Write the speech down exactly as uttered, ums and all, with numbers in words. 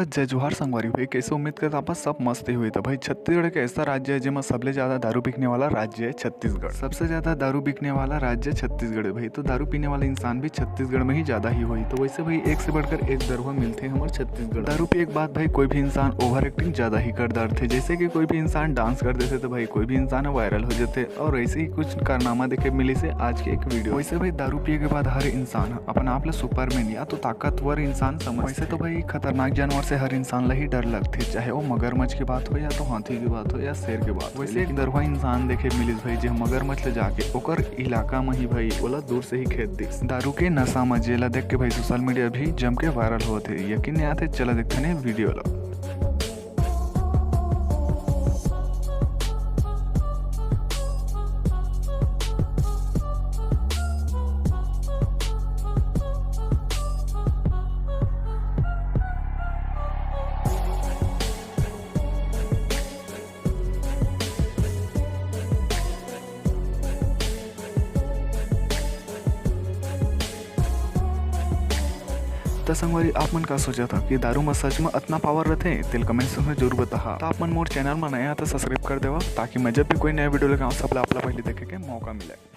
जय जोहार संगवारी भाई, कैसे? उम्मीद करता आप सब मस्त ही हुई। तो भाई, छत्तीसगढ़ के ऐसा राज्य है जेमा सबले ज्यादा दारू बिकने वाला राज्य है छत्तीसगढ़। सबसे ज्यादा दारू बिकने वाला राज्य छत्तीसगढ़ है भाई। तो दारू पीने वाला इंसान भी छत्तीसगढ़ में ही ज्यादा ही हुई। तो वैसे भाई, एक से बढ़कर एक दरुहा मिलते हैं हमारे छत्तीसगढ़। दारू पिए के बाद भाई कोई भी इंसान ओवर एक्टिंग ज्यादा ही कर डारथे। जैसे कि कोई भी इंसान डांस कर देथे तो भाई कोई भी इंसान वायरल हो जाथे। और ऐसे ही कुछ कारनामा देखे मिली से आज के एक वीडियो। वैसे भाई, दारू पिए के बाद हर इंसान अपन आप ला सुपरमैन या तो ताकतवर इंसान समझ। वैसे तो भाई, खतरनाक जानवर से हर इंसान ला ही डर लगथे, चाहे वो मगरमच्छ की बात हो या तो हाथी की बात हो या शेर की बात हो। वैसे एक दरुहा इंसान देखे मिलिस भाई, जे मगरमच्छ ले जाके ओकर इलाका में ही भाई ओला दूर से ही खेद दिस। दारू के नशा में जेला देख के भाई सोशल मीडिया भी जम के वायरल होत हे। यकीन नहीं आते, चला देखते हैं वीडियो ला। त संगवारी, आप मन का सोचत हा कि दारू म सच म अतना पावर रथे? तेल कमेंट सेक्शन में जरूर बताहा। त आप मन मोर चैनल म नया हा त सब्सक्राइब कर देवा, ताकि मैं जब भी कोई नया वीडियो लेके आऊँ, सबला आप ला पहले देखे के मौका मिले।